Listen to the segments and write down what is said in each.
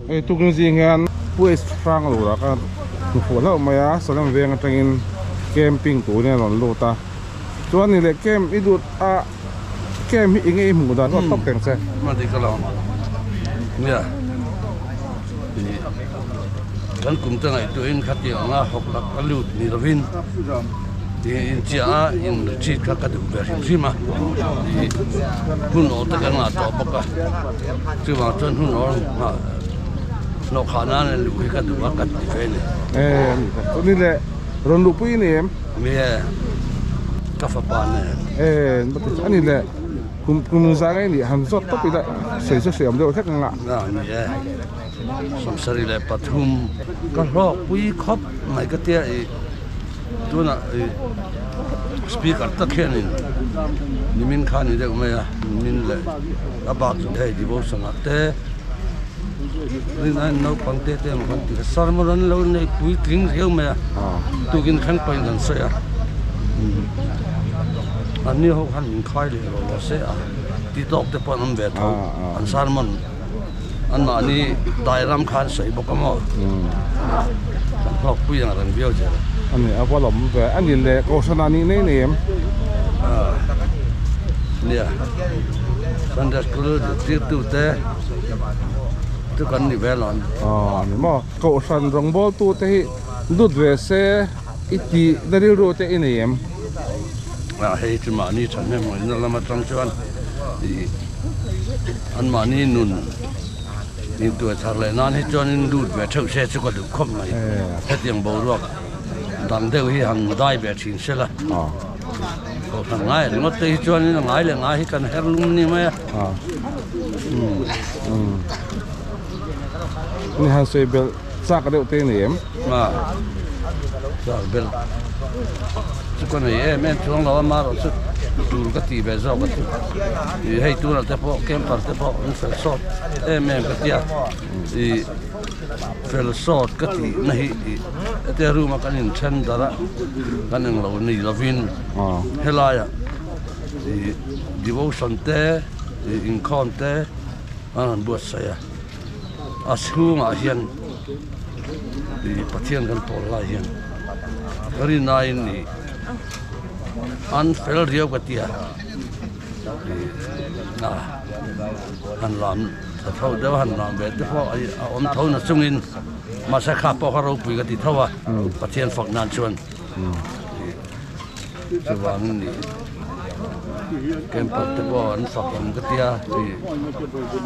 Hei tukin zing hian Pu H Hranglo ah khan hmu fuh hlauh mai a, Salem veng atangin camping turin a rawn lut a. Chuan ni leh camp i lut a, camp hi enge i hmuh dan zawk tawk teng che? Hma dik alawm. Nia, ih kan kum te ngaihtuahin khatiang anga hawk lak a lut ni lovin ih inchiah a in retreat kha ka duh ve hrim hrim a, ih hun awl te kan ngah tawh bawk a. Chuvang chuan hun awl nghah hnawh khah nan a luh hi ka duh a ka ti ve a ni. Eh, a ni ta. Chuan ni leh rawn luhpui i ni em? Ni e, ka fapa nen. Eh, a ni leh kum kum za ngei nih han zawt tawp ila sawi chu hriam deuh hlek ang a. A ni e, 73 ka hlawkpui khawp mai ka tia i tunah i speaker tak hianin nimin kha ni deuh mai a, nimin leh. A bak chu hei devotion ah te rinai naupang te te emaw kan ti kha sermon an lo nei puitling riau mai a tukin thleng pawhin kan sawi a an ni ho khan min khai leh lo lo se a ti tawk te pawh an awm ve tho an sermon an mahni dai ram kha an sawi bawk a maw kan hlawk pui ang reng viau zel a ni a va lawm ve a ni leh kohhran ah nih nei nei em nia Sunday school zirtirtu te chu kan ni ve lo a ni maw kohhran rawngbawltu te hi lut ve se i tih na rilru te i nei em a hei chu mahni thahnem ngaihna lam atang chuan ih an mahni nun intuai thar leh nan hi chuanin lut ve theuh se chu ka duh khawp mai hetiang boruak dang deuh hi han dai ve thin se la kohhran ngai ringawt te hi chuanin a ngai leh ngai hi kan her lum ni mai a ni han sawi belh chak deuh te ni em a chak belh chu ka nei em em chuang lo a marawh chu tur ka tih ve zawk a chu ih hei tunah te pawh camper te pawh an fel sawt em em ka tia ih fel sawt ka tih na hi ih hetia room a kan inthen darh a kan englo ni lovin helaiah ih devotion te ih inkhawm te an han buatsaih a a chhungah hian ih Pathian kan pawl lai hian ka rinaiin ih an fel riau ka tia ih a han lam tha tho deuh han lam ve te pawh a awm tho na chungin mahse kha pawh kha ropui ka ti tho a Pathian fak nan chuan ih chuvangin ih camper te pawh an fak awm ka tia ih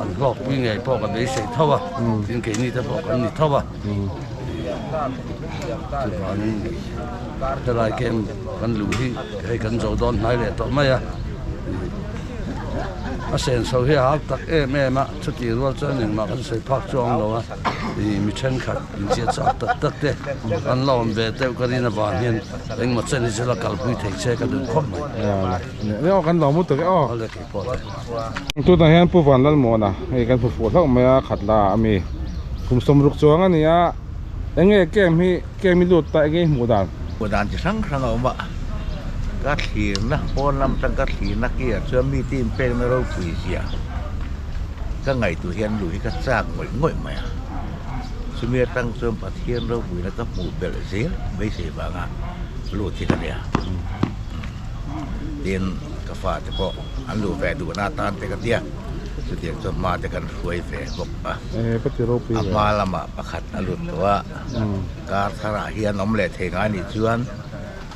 an hlawkpui ngei pawh ka beisei tho a tin keini te pawh kan ni tho a chuvangin helai camp kan luh hi hei kan zo dawn hnai leh tawh mai a a senso hi a hau tak em em a chutih rual chuan engmah kan sawi phak chuang lo a ih mi thenkhat inchhiat chak tak tak te an la awm ve deuh ka rin avang hian engmaw chen hi chu la kalpui thei che ka duh khawp mai. Ni aw kan lo mu tak e aw. Awle kei pawh le. Tunah hian Pu Vanlalmuana hei kan hmu fuh hlauh mai a khat la a mi kum 60 chuang a ni a enge camp hi camp i lut ta enge i hmuh dan. Hmuh dan chi hrang hrang a awm a, ka thlirna pawn lam atang ka thlirna kiah chuan mite inpekna ropui zia ka ngaihtuah hian luh hi ka chak ngawih ngawih mai a, chumi atang chuan Pathian ropuina ka hmuh belh zel beisei vanga lut hi ka nia. Tin, ka fate pawh an luh ve duhna atan te ka tia, chutiang chuan hma te kan hruai ve bawk a. A hma lamah pakhat a lut tawh a, kar tharah hian awm leh thei ngai nih chuan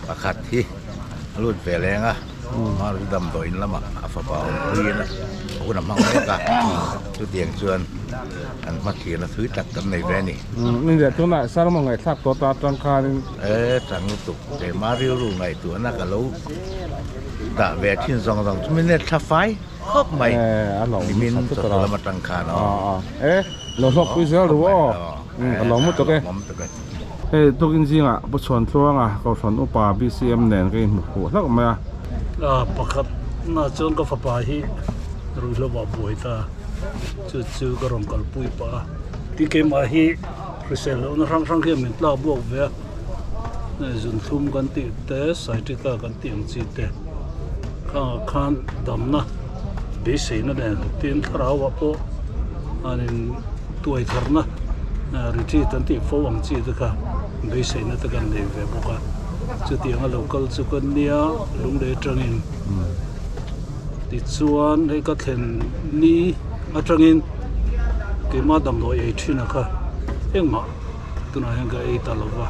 pakhat hi a lut ve leng a, hma chu damdawiin lamah a fapa awmpuiin a hun a hmang mek a, chutiang chuan kan hmathlir a thui tak kan nei ve a ni. Ni leh tunah sermon ngaihthlak tawh ta atang khanin. E chang lutuk keimah rilru ngaihtuahna ka lo dah ve thin zawng zawng chu min let thla fai khawp mai nimin chawhnu lam atang khan aw. E lo hlawk pui zel ru aw ka lo mu tuk e. Hei tukin zingah Pu Chhuantluanga Kohhran Upa BCM nen ka inhmu fuh hlauh mai a. Pakhat na chuan ka fapa hi ruihhlo ah buai ta chu chu ka rawn kalpui pah a ti keimah hi Hrisel lohna hrang hrang hian min tlak buak ve a, zun thlum kan tih te, sciatica kan tih ang chi te khangah khan damna beiseina nen tin thlarauah pawh an in. Tuai tharna retreat an tih fo ang chi te kha beiseina te kan nei ve bawk a, chutianga lo kal chu ka nia lunglei atangin tichuan hei ka thlen ni atangin keimah damdawi ei thin a kha engmah tunah hian ka ei ta lo va,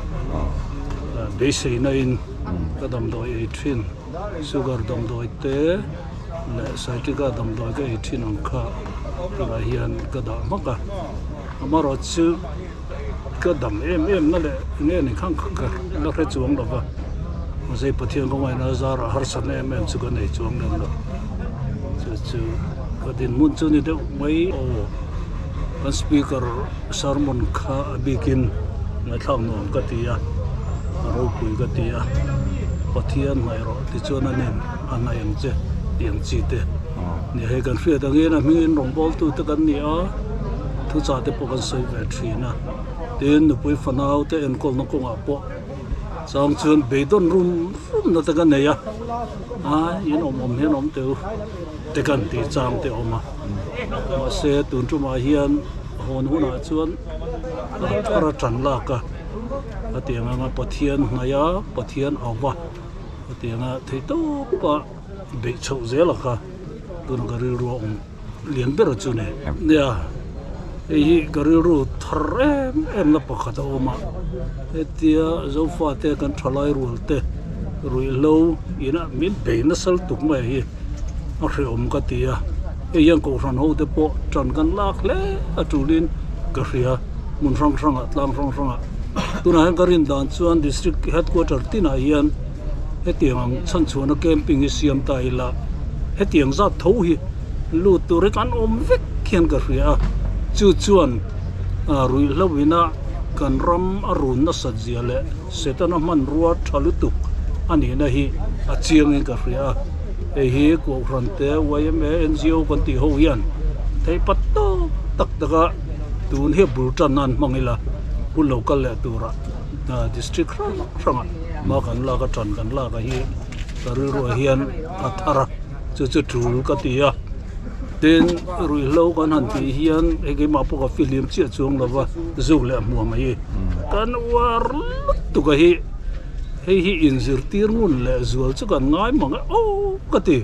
beiseina in ka damdawi ei thin. Sugar damdawi te leh sciatica damdawi ka ei thin ang kha tunah hian ka dah hmak a, amaherawhchu ka dam em em na leh eng nge ni khan ka la hre chuang lo va, mahse Pathian ka ngaihna zarah harsatna em em chu ka nei chuang lem lo, chu chu ka dinhmun chu ni deuh mai aw, kan speaker sermon kha a bikin ngaihthlak nuam ka ti a, a ropui ka ti a. Pathian hnaih rawh tichuan a nen a hnaih ang che tih ang chi te ni hei kan hriat angin a hmingin rawngbawltu te kan ni a thuchah te pawh kan sawi ve thin a tin nupui fanau te enkawlna kawngah pawh chang chuan beidawn rum rum na te ka nei a a in awm awm hian awm teu te kan tih chang te a awm a mahse tun tumah hian hawn hunah chuan a thar a tan lak a. A tiang anga Pathian hnaih a, Pathian au va, a tiang a theih tawp a beih chhoh zel a kha tuna ka rilru a awm lian ber chu ni. Nia, hei hi ka rilru thar em em na pakhat a awm a, hetia Zofate kan thalai rual te ruihhlo ina min bei nasa lutuk mai hi a hrehawm ka ti a, hei hian Kohhran ho te pawh tan kan lak hle a tulin ka hria. Hmun hrang hrangah tlang hrang hrangah tunah hian ka rin dan chuan district headquarter tinah hian hetiang ang chhanchhuahna camping hi siam ta ila hetiang zat tho hi lut tur hi kan awm vek hian ka hria a chu chuan ah ruihhlo ina kan ram a run nasat zia leh setana hmanrua tha lutuk a nihna hi a chiangin ka hria a hei hi kohhran te yma N_G_O kan tih ho hian theih pat tawk tak taka. Tun hi bul tan nan hmang ila hun lo kal leh turah district hrang hrangah hma kan lak a tan kan lak a hi ka rilruah hian a thar a chu chu tul ka ti a tin ruihhlo kan han tih hian hei keimah pawh ka fihlim chiah chuang lo va zuk leh hmuam a hi kan uar lutuk a hi hei hi inzirtir ngun leh zual chu kan ngai mang e aw ka ti.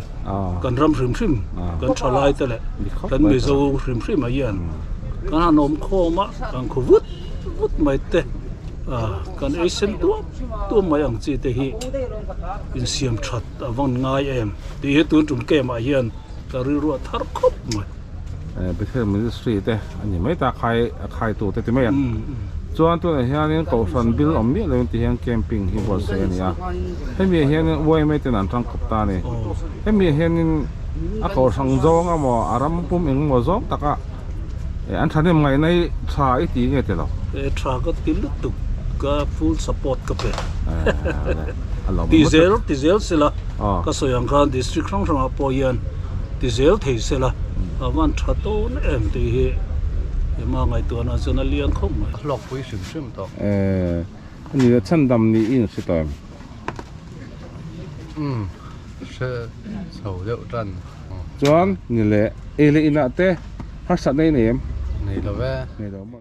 Kan ram hrim hrim kan thalai te leh kan Mizo hrim hrim ah hian kan han awm khawm a kan khaw vut vut mai te kan ei sen tuam tuam mai ang chi te hi insiam that a van ngai em tih hi tun tum camp ah hian ka rilru a thar khawp mai. Bethel Ministry te a ni mai ta khai a khai tu te ti mai a chuan tunah hianin kohhran bil awm miah loin ti hian camping hi buatsaih a ni a hemi ah hianin yma ten an tangkawp ta a ni hemi ah hianin a kohhran zawng emaw a ram pum engemaw zawng taka an thahnem ngaihna hi tha i ti nge ti lo. Tha ka ti lutuk ka full support ka pe ti zel ti zel sela ka sawi ang khan district hrang hrangah pawh hian ti zel thei sela a van tha tawn em tih hi ema ngaihtuahna chuan a lian khawp mai. A hlawkpui hrim hrim tawh. Eh, ani le chhandam niin a hre tawh em? Umm, hre chho deuh tan. Chuan ni le, ei leh inah te harsatna i nei em? Nei lo ve. Nei lo maw?